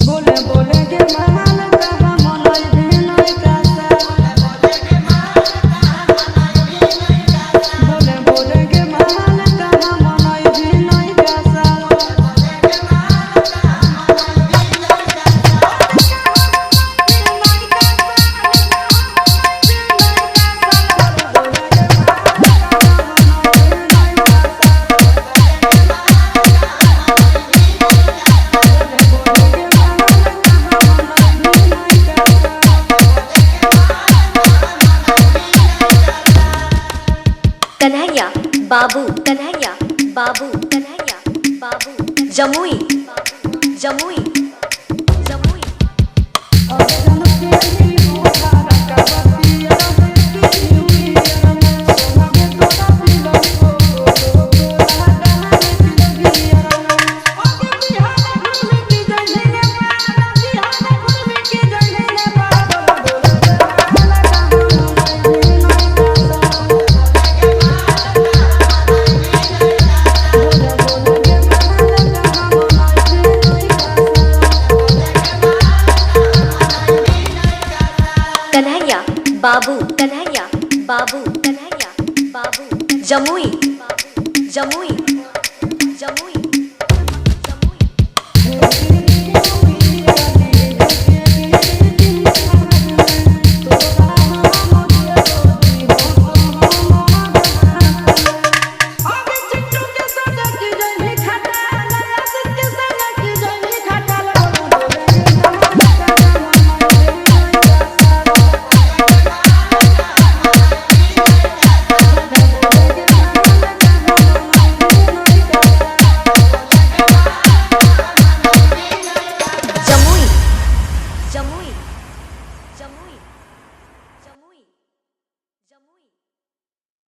बोले बोले गे माल कहाँ मनई भी नहीं कासा। बोले बोले गे माल कहाँ मनई भी नहीं कासा। कन्हैया बाबू, कन्हैया बाबू, कन्हैया बाबू, जमुई, जमुई, जमुई। कन्हैया बाबू, कन्हैया बाबू, कन्हैया बाबू, जमुई, जमुई, जमुई, जमुई। जमुई, जमुई, जमुई।